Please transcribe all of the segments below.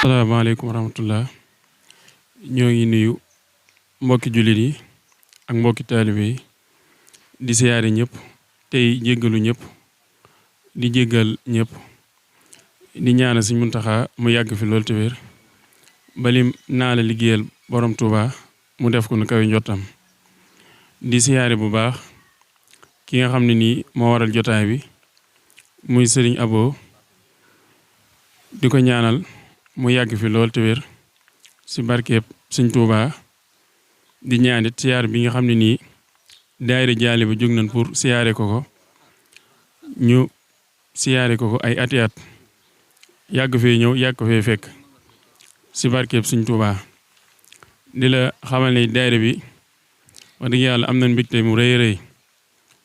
asalaamaaleykum wa rahmatullah ñoo ngi nuyu mbokki jullit yi ak mbokki taalibe yi di siyaare ñëpp tey jéggalu ñëpp di jéggal ñëpp di ñaanal Sëriñ Muntaxa mu yàgg fi loolu te wér balim naa la liggéeyal borom Touba mu def ko nu kawe njottam di siyaare bu baax ki nga xam ne nii moo waral jotaay bi muy Sëriñ Abo di ko ñaanal mu yàgg fi lool te wér si barkeeb Sëriñ Touba di ñaanit siyaar bi nga xam ne nii daayira jaale ba jóg nañ pour siyaare ko ñu siyaare ko ay ati at yàgg fee ñëw yàgg ko fee fekk si barkeeb Sëriñ Touba di la xamal ne daayira bi wax dëgg yàlla am nañ mbégte mu rëy rëy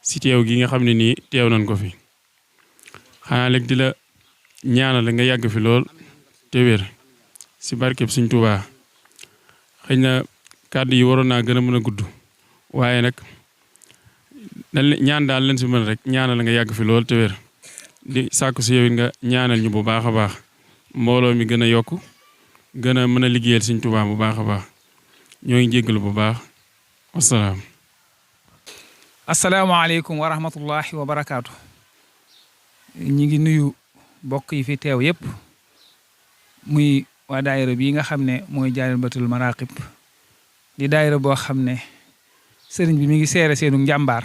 si teew gi nga xam ne nii teew nañ ko fi xanaa léegi di la ñaanal nga yàgg fi lool te wér si barkeeb Sëriñ Touba xëy na kàddu yi waroon naa gën a mën a gudd waaye nag ñaan daal leen si mën rek ñaanal nga yàgg fi lool te wér di sàkku si yow it nga ñaanal ñu bu baax a baax mbooloo mi gën a yokk gën a mën a liggéeyal Sëriñ Touba bu baax a baax ñoo ngi jéggalu bu baax wasalaam. asalaamaaleykum wa rahmatullahi wa barakaatu. ñi ngi nuyu mbokk yi fi teew yépp muy waa daayira bii nga xam ne mooy Jaalibatul Maraqib di daayira boo xam ne sëriñ bi mi ngi seere seenu njàmbaar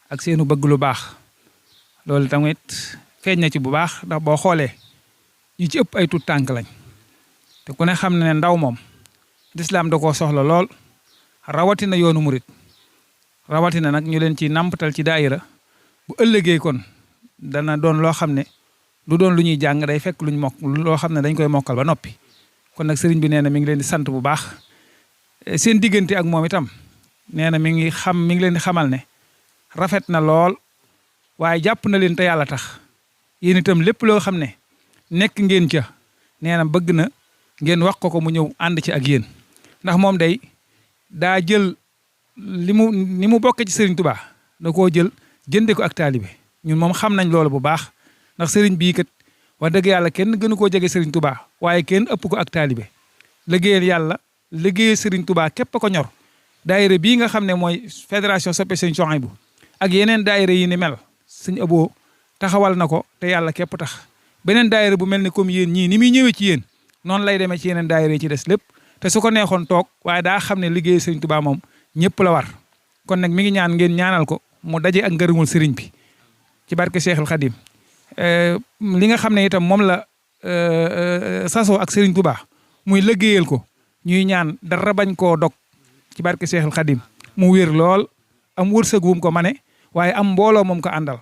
ak seenu bëgg lu baax loolu tamit feeñ na ci bu baax ndax boo xoolee ñi ci ëpp ay tuut tànk lañ te ku ne xam ne ndaw moom lislaam da koo soxla lool rawatina yoonu murit rawatina nag ñu leen ci nampatal ci daayira bu ëllëgee kon dana doon loo xam ne du doon lu ñuy jàng day fekk luñ mokk loo xam ne dañ koy mokkal ba noppi kon nag sëriñ bi nee na mi ngi leen di sant bu baax seen diggante ak moom itam nee na mi ngi leen di xamal ne rafet na lool waaye jàpp na leen te yàlla tax yéen itam lépp loo xam ne nekk ngeen ca nee na bëgg na ngeen wax ko mu ñëw ànd ci ak yéen ndax moom day daa jël ni mu bokkee ci sëriñ Touba da koo jël jënde ko ak taalibe ñun moom xam nañ loolu bu baax ndax sëriñ bii kat wax dëgg yàlla kenn gënu koo jege sëriñ Touba waaye kenn ëpp ko ak taalibe liggéeyal yàlla liggéeyal sëriñ Touba képp ko ñor daayira bii nga xam ne mooy fédération soppe sëriñ Souhaïbou ak yeneen daayira yi ni mel sëñ Abo taxawal na ko te yàlla képp tax beneen daayira bu mel ni comme yéen ñii ni muy ñëwee ci yéen noonu lay demee ci yeneen daayira yi ci des lépp te su ko neexoon toog waaye daa xam ne liggéey sëriñ Touba moom ñëpp la war kon nag mi ngi ñaan ngeen ñaanal ko mu daje ak ngërëmul sëriñ bi ci barke Cheikhul Khadim li nga xam ne itam moom la sasoo ak sëriñ Touba muy liggéeyal ko ñuy ñaan dara bañ koo dog ci barke Cheikhul Khadim mu wér lool am wërsëg wum ko mane waaye am mbooloo moom ko àndal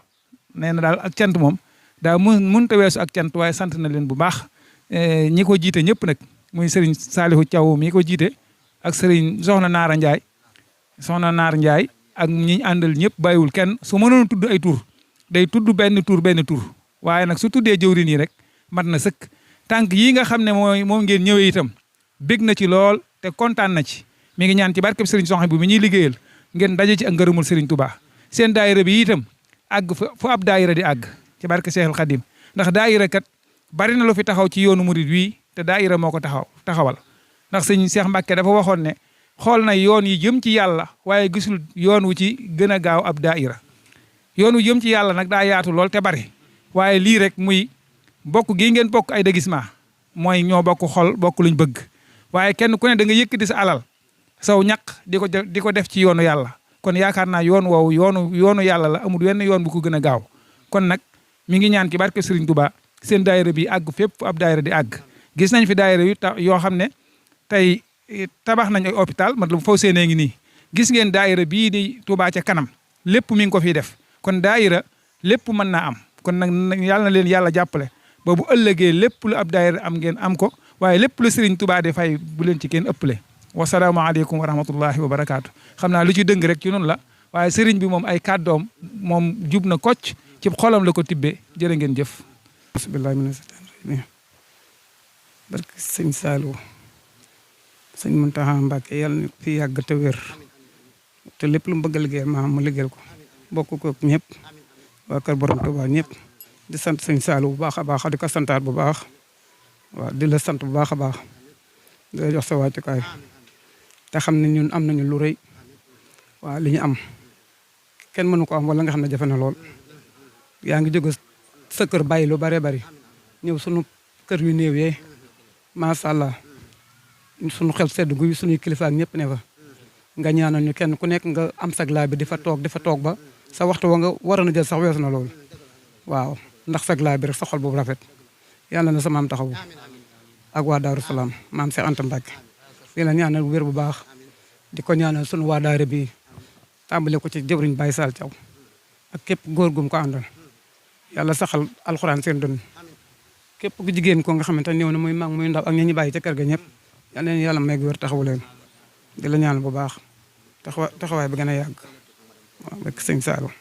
nee na daal ak cant moom daa mënta weesu ak cant waaye sant na leen bu baax ñi ko jiite ñëpp nag muy sëriñ Saalihu Thiaw mi ko jiite ak sëriñ Soxna Naar Ndiaye ak ñi àndal ñëpp bàyyiwul kenn su mënoon tudd ay tur day tudd benn tur waaye nag su tuddee jëwriñ yi rek mat na sëkk tànk yii nga xam ne moom ngeen ñëwee itam bég na ci lool te kontaan na ci mi ngi ñaan ci barkeb sëriñ Souhaïbou bi ñuy liggéeyal ngeen daje ci ak ngërëmul sëriñ Touba seen daayira bi itam àgg fu ab daayira di àgg ci barke Cheikhul Khadim ndax daayira kat bari na lu fi taxaw ci yoonu murid wii te daayira moo ko taxawal ndax sëñ Cheikh Mbacke dafa waxoon ne xool na yoon yi jëm ci yàlla waaye gisul yoon wu ci gën a gaaw ab daayira yoon wu jëm ci yàlla nag daa yaatu lool te bari waaye lii rek muy bokk gii ngeen bokk ay déguisement mooy ñoo bokk xol bokk luñ bëgg waaye kenn ku ne da nga yëkkati sa alal saw ñaq di ko def ci yoonu yàlla kon yaakaar naa yoon woowu yoonu yàlla la amul wenn yoon bu ko gën a gaaw kon nag mi ngi ñaan ci barke Serigne Touba seen daayira bi àgg fépp fu ab daayira di àgg gis nañ fi daayira yoo xam ne tey tabax nañ ay hôpital man la faw seenee ngi nii gis ngeen daayira bii di Touba ca kanam lépp mi ngi ko fiy def kon daayira lépp mën naa am kon nag yàlla na leen yàlla jàppale ba bu ëllëgee lépp lu ab daayira am ngeen am ko waaye lépp lu Serigne Touba di fay bu leen ci kenn ëppale wasalaamaaleykum wa rahmatullahi wa barakaatu xam naa lu ci dëng rek ci noonu la waaye Serigne bi moom ay kàddoom moom jub na kocc ci xolam la ko tibbee jërë ngeen jëf. bismillahi mina seytaani rajiim barke sëñ Saliou sëñ Mountakha Mbacké yàlla na fi yàgg te wér te lépp lu mu bëgg a liggéeyal maam mu liggéeyal ko bokk ko ñëpp waa kër borom Touba ñëpp di sant sëñ Saliou bu baax a baax di ko santaat bu baax waaw di la sant bu baax a baax di la jox sa wàccukaay te xam ne ñun am nañu lu rëy waaw li ñu am kenn mënu ko am wala nga xam ne jafe na lool yaa ngi jóge sa kër bàyyi lu bare bari ñëw sunu kër yu néew yee macha allah sunu xel sedd guy sunuy kilifa ak ñëpp ne fa nga ñaanal ñu kenn ku nekk nga am sag laa bi di fa toog ba sa waxtu wa nga waroon a jël sax weesu na loolu waaw ndax sag laa bi rek sa xol boobu rafet yàlla na sa maam taxawu ak waa Daaru Salaam maam Cheikh Anta Mbacke di la ñaanal wér bu baax di ko ñaanal sunu waa daara bi tàmbale ko ci jëwriñ Baye Sall Thiaw ak képp góor gum ko àndal yàlla saxal alxuraan seen dund képp ku jigéen ko nga xamante ne ñëw na muy mag muy ndaw ak ñi ñu bàyyi ca kër ga ñëpp yal na leen yàlla may wér taxawu leen di la ñaanal bu baax taxawaay bi gën a yàgg waaw rek sëñ Saalum